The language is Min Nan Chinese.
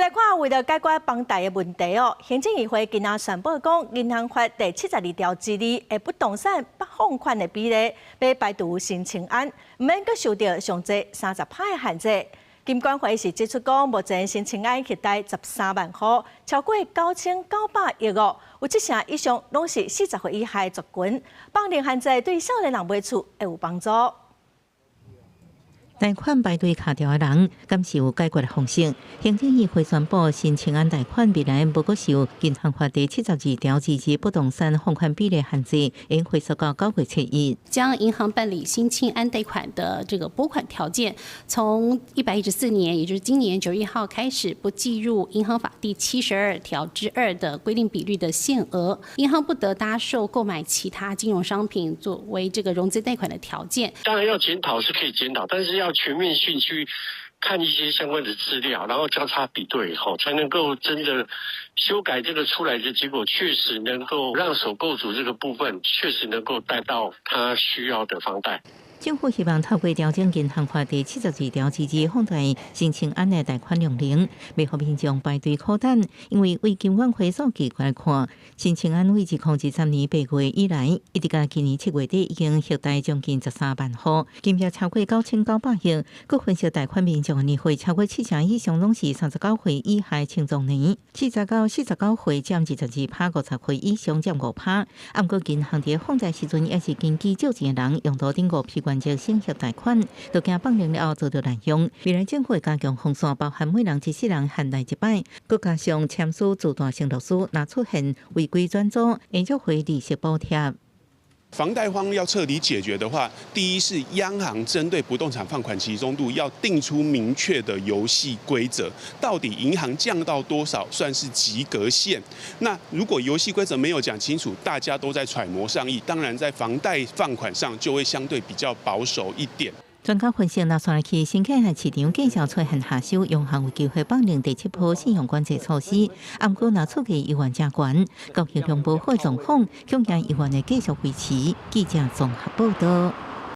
來看，為了解決房貸的問題哦，行政議會今仔宣布講，銀行法第72條之2的不動產放款的比例，欲排除新青安，毋免閣受著上濟30趴的限制。金管會是指出講，目前新青安核貸13萬戶，超過9900億哦，有七成以上攏是40歲以下的族群，放寬限制對少年人買厝會有幫助。貸款排隊卡著的人，敢是有解決的方式？行政議會宣布，新青安貸款未來無閣受銀行法第72條之2不動產放款比例限制，應恢縮到9月7日。將銀行辦理新青安貸款的這個撥款條件，從114年，也就是今年9月1號開始，不計入銀行法第72條之2的規定比率的限額，銀行不得搭售購買其他金融商品作為這個融資貸款的條件。當然要檢討是可以檢討，但是要全面性去看一些相關的資料，然後交叉比對，吼，才能夠真的修改這個出來的結果，確實能夠讓首購族這個部分確實能夠貸到他需要的房貸。政府希望透過調整銀行法第72條之2放大新青安的貸款量能，袂予民眾排隊苦等。因為對金管會數據來看，新青安對2013年8月以來，一直到今年7月底，已經核貸將近13萬戶，金額超過9900億。閣分析貸款民眾的年歲超過七成以上攏是39歲以下青壯年，40到49歲佔22趴，50歲以上佔5趴。毋過銀行佇放貸時陣，也是根據借錢的人用途頂五趴原則審核貸款，都驚放寬了後遭著濫用。未來政府會加強防線，包含每人一世人限貸一擺，閣加上簽署自大承諾書，若出現違規轉租，會續回利息補貼。房貸荒要徹底解決的話，第一是央行針對不動產放款集中度要定出明確的遊戲規則，到底銀行降到多少算是及格線？那如果遊戲規則沒有講清楚，大家都在揣摩上意，當然在房貸放款上就會相對比較保守一點。專家分析，若紲落去新客戶市場繼續出現下修，央行有機會放寬第七波信用管制措施。毋過，若厝價猶原誠懸，交易量無好狀況，恐驚猶原會繼續維持。記者綜合報道。